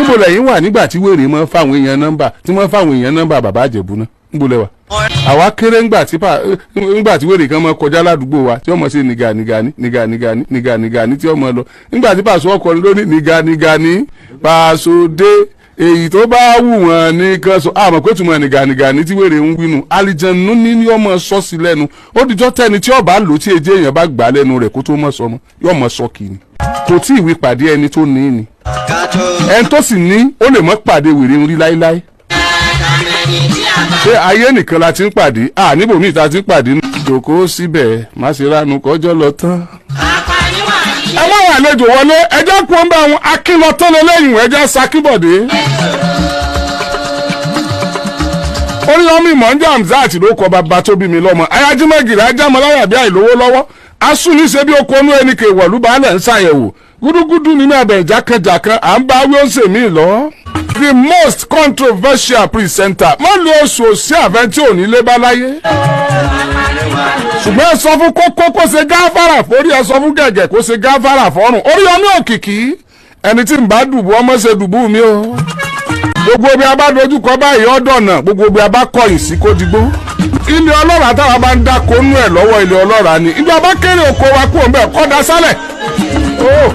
Níbo lẹ́yìn wà nígbà tí wèrè mọ́ fáwọn èèyàn nọ́mbà, tí wọ́n fáwọn èèyàn nọ́mbà Bàbá Àjẹ̀bú náà? Níbo lẹ wà? Àwa kéré ńgbà tí wèrè kan mọ́ kọjá ládùúgbò wa, tí wọ́n mọ̀ sí nìgà nìgà ní nìgà nìgà ní nìgà nìgà ní, tí wọ́n mọ̀ lọ. Ńgbà tí Pàṣọ ọkọrin ló ní nìgà nìgà ní Pàṣọ dé, èyí tó bá wù wọ́n nìkan sọ. Àmọ́ pé tùmọ̀ nìgà nìgà ní tí wèrè ń wínú alìjẹnu ní ọmọ sọ sí lẹ́nu. Ó dijọ́ tẹ́ni tí ọba lò, tí èjé èèyàn bá gbà lẹ́nu rẹ̀, kó tó mọ̀ sọmọ yóò mọ̀ sọ kìíní. Kò tí ì wí pàdé ẹni tó ní ni. Ẹni tó sì ní ó lè mọ́ pàdé wèrè ń rí láíláí. Ṣé ayé nìkan la ti ń pàdé? À níbòmíì ta ti ń pàdé. Jòkó síbẹ̀, má ṣe ránu kọjọ́ lọ tán. Ẹ má wà àlejò wọlé, ẹjọ́ kú ń bá àwọn akínlọ́tán lẹ́yìn ẹjọ́ sakíbọ̀dé. Oríyọmí Mọ̀njà Hamzat ló kọ bàbá tó bí mi lọ́mọ. Ayájímọ̀gìrì ajámọ̀láyà bí àìlówó lọ́wọ́ asúnìṣe bí oko inú ẹni kè wọ̀lú baálẹ̀ ń ṣàyẹ̀wò gúdúgúdú nínú abẹ ìjákànjàkàn à ń bá wí ó ń sèmí lọ. The most controversial presenter, má lo oṣù òsì àfẹn tí ò ní lé bá láyé. Ṣùgbọ́n ẹ sọ fún kókó kó ṣe gáfárà forí, ẹ sọ fún gẹ̀gẹ̀ kó ṣe gáfárà fọ́rùn. Oríyọmí Òkìkí, ẹni tí ń bá dùbú ọmọ ṣe dùbú mi o. Gbogbo bí a bá dojúkọ báyìí ọ̀dọ̀nà, gbogbo bí a bá kọ̀yìn sí kó digbó. Ilé ọlọ́ràá táwa bá ń dáko nú ẹ̀ lọ́wọ́, ilé ọlọ́ràá ni. Ibi a bá kéré oko wa kú òun bẹ́ẹ̀ kọ́ da sálẹ̀. Oh.